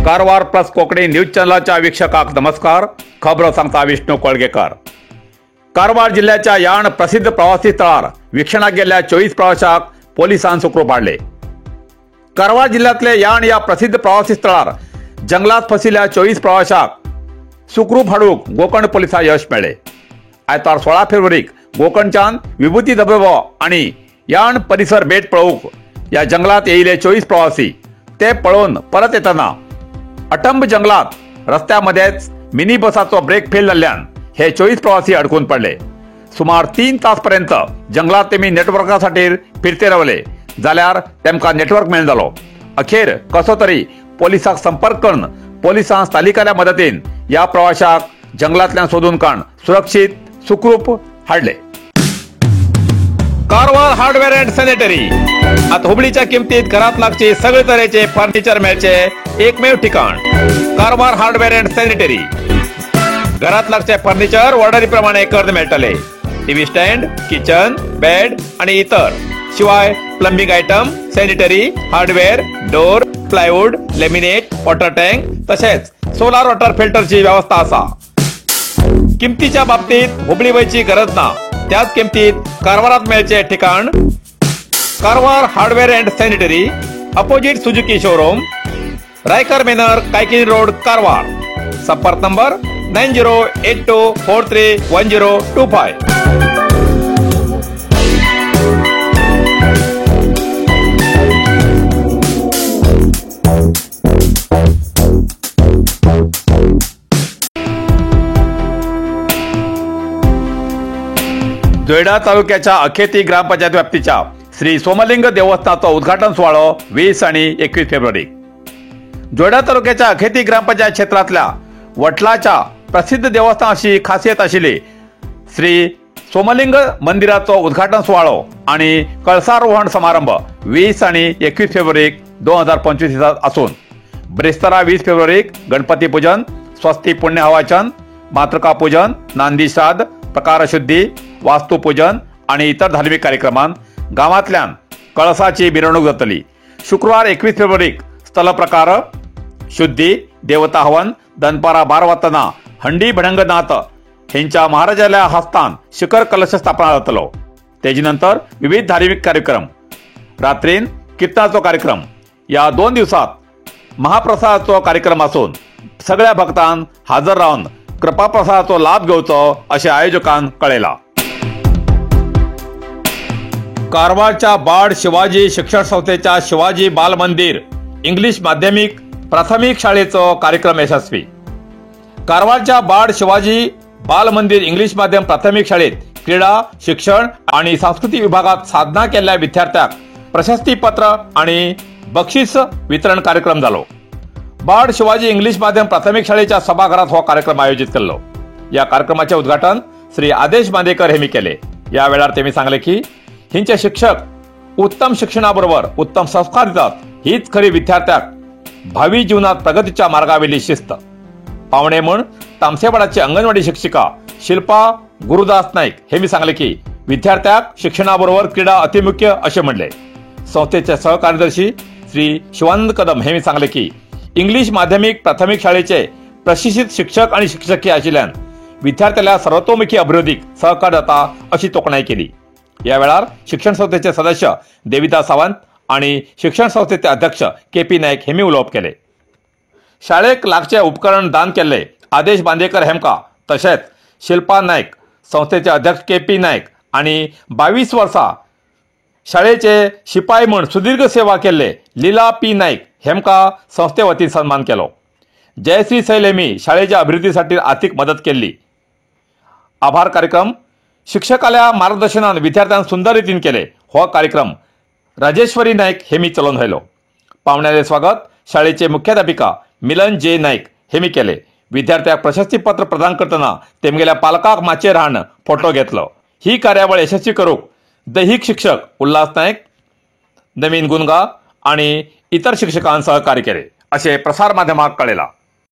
Karwar plus Konkani news चॅनलाच्या वीक्षकांक नमस्कार. खबरो सांगता विष्णू कोळगेकर. कारवार जिल्ह्याच्या याण प्रसिद्ध प्रवासी स्थळार वीक्षणाक गेल्ल्या 24 प्रवाशांक पोलिसान सुखरूप हाडले. कारवार जिल्ह्यांतले याण ह्या प्रसिद्ध प्रवासी स्थळार जंगलात फसिल्ल्या 24 प्रवाशांक सुखरूप हाडूंक गोकर्ण पोलिसांक यश मेळ्ळें. आयतार 16 फेब्रुवारीक गोकर्णच्यान विभूती धबधबो आनी याण परिसर भेट पळोवंक ह्या जंगलात येयिल्ले 24 प्रवासी ते पळोवन परत येतना अटंब जंगलात रस्त्या मदेंच मिनी बसाचो ब्रेक फेल जाल्ल्यान हे 24 प्रवासी अडकून पडले. सुमार 3 तास पर्यंत जंगलात तेमी नेटवर्का खातीर फिरते रावले जाल्यार तेमकां नेटवर्क मेळना जालो. अखेर कसो तरी पोलिसांक संपर्क करून पोलिसां स्थानिकाल्या मदतीन ह्या प्रवाशाक जंगलांतल्यान सोदून काडून सुरक्षीत सुखरूप हाडले. कारवार हार्डवेअर अँड सॅनिटरी आता हुबळीच्या किमतीत घरात लागचे सगळे तरेचे फर्निचर मेळचे एकमेव ठिकाण कारवार हार्डवेअर अँड सॅनिटरी. घरात लागचे फर्निचर ऑर्डरी प्रमाणे करून मेळटले. टीव्ही स्टँड, किचन, बेड आणि इतर शिवाय plumbing item, sanitary, hardware, door, plywood, laminate, water tank तसेच सोलार वॉटर फिल्टरची व्यवस्था असा. किमतीच्या बाबतीत हुबळी वयची गरज ना, त्याच किमतीत कारवारात मेळचे ठिकाण Karwar hardware and sanitary, opposite Suzuki showroom, Raikar manor, Kaikini road, Karwar. संपर्क नंबर 9082431025. जोयडा तालुक्याच्या अखेती ग्रामपंचायत व्याप्तीच्या श्री सोमलिंग देवस्थानाचो उद्घाटन सुवाळो 20 आणि 21 फेब्रुवारी. जोयडा तालुक्याच्या अखेती ग्रामपंचायत क्षेत्रांतल्या वटलाच्या प्रसिद्ध देवस्थान अशी खासियत आशिल्ली श्री सोमलिंग मंदिराचो उद्घाटन सुवाळो आणि कळसारोहण समारंभ 20 आणि 21 फेब्रुवारीक 2025 दिसा आसून ब्रेस्तारा 20 फेब्रुवारीक गणपती पूजन, स्वस्ती पुण्यहवाचन, मातृका पूजन, नांदी श्राद्ध, प्रकारशुद्धी, वास्तुपूजन आणि इतर धार्मिक कार्यक्रमांत गावांतल्यान कळसाची मिरवणूक जातली. शुक्रवार 21 फेब्रुवारीक स्थलप्रकार शुद्धी, देवता हवन, दनपारा 12 वाजताना हंडी भडंगनाथ हेंच्या महाराजाल्या हस्तान शिखर कलश स्थापना जातलो. तेजे नंतर विविध धार्मिक कार्यक्रम, रात्रीन कीर्तनाचो कार्यक्रम. या 2 दिवसात महाप्रसादाचो कार्यक्रम आसून सगळ्या भक्तांक हजर रावन कृपाप्रसादाचो लाभ घेवचो अशें आयोजकान कळयलां. कारवारच्या बाळ शिवाजी शिक्षण संस्थेच्या शिवाजी बाल मंदिर इंग्लिश माध्यमिक प्राथमिक शाळेचो कार्यक्रम यशस्वी. कारवारच्या बाळ शिवाजी बाल मंदिर इंग्लिश माध्यम प्राथमिक शाळेत क्रीडा, शिक्षण आणि सांस्कृतिक विभागात साधना केल्ल्या विद्यार्थ्यांक प्रशस्तीपत्र आणि बक्षीस वितरण कार्यक्रम जालो. बाळ शिवाजी इंग्लिश माध्यम प्राथमिक शाळेच्या सभाघरात हो कार्यक्रम आयोजित केल्लो. या कार्यक्रमाचे उद्घाटन श्री आदेश बांदेकर हेमी केले. या वेळार तेमी सांगले की हिंचे शिक्षक उत्तम शिक्षणाबरोबर उत्तम संस्कार दितात, हीच खरी विद्यार्थ्याक भावी जीवनात प्रगतीच्या मार्गावेली शिस्त. पावणे म्हूण तामसेवाडाची अंगणवाडी शिक्षिका शिल्पा गुरुदास नाईक हे मी सांगले की विद्यार्थ्याक शिक्षणाबरोबर क्रीडा अतिमुख्य असे म्हणले. संस्थेचे सहकार्यदर्शी श्री शिवानंद कदम हे मी सांगले की इंग्लिश माध्यमिक प्राथमिक शाळेचे प्रशिक्षित शिक्षक आणि शिक्षकी आशिल्ल्यान विद्यार्थ्याला सर्वतोमुखी अभिवृद्धीक सहकार जाता अशी तोखणाय केली. या वेळार शिक्षण संस्थेचे सदस्य देविदास सावंत आणि शिक्षण संस्थेचे अध्यक्ष के पी नाईक हेमी उलोवप केले. शाळेक लागचे उपकरण दान केल्ले आदेश बांदेकर हेमका तशेंच शिल्पा नाईक, संस्थेचे अध्यक्ष के पी नाईक आणि 22 वर्सां शाळेचे शिपाय म्हूण सुदीर्घ सेवा केल्ले लीला पी नाईक हेमका संस्थे वतीन सन्मान केलो. जयश्री सैल हेमी शाळेच्या अभिवृद्धीसाठी आर्थिक मदत केल्ली. आभार कार्यक्रम शिक्षकाल्या मार्गदर्शनान विद्यार्थ्यांक सुंदर रितीन केले. हो कार्यक्रम राजेश्वरी नाईक हेमी चलोवन व्हेलो. पावण्याले स्वागत शाळेचे मुख्याध्यापिका मिलन जे नाईक हेमी केले. विद्यार्थ्याक प्रशस्तीपत्र प्रदान करतना तेमगेल्या पालकाक माचयेर हाडून फोटो घेतलो. ही कार्यावळ यशस्वी करूंक दैहिक शिक्षक उल्हास नाईक, नवीन गुनगा आणि इतर शिक्षकांन सहकार्य केले असे प्रसार माध्यमाक कळयलां.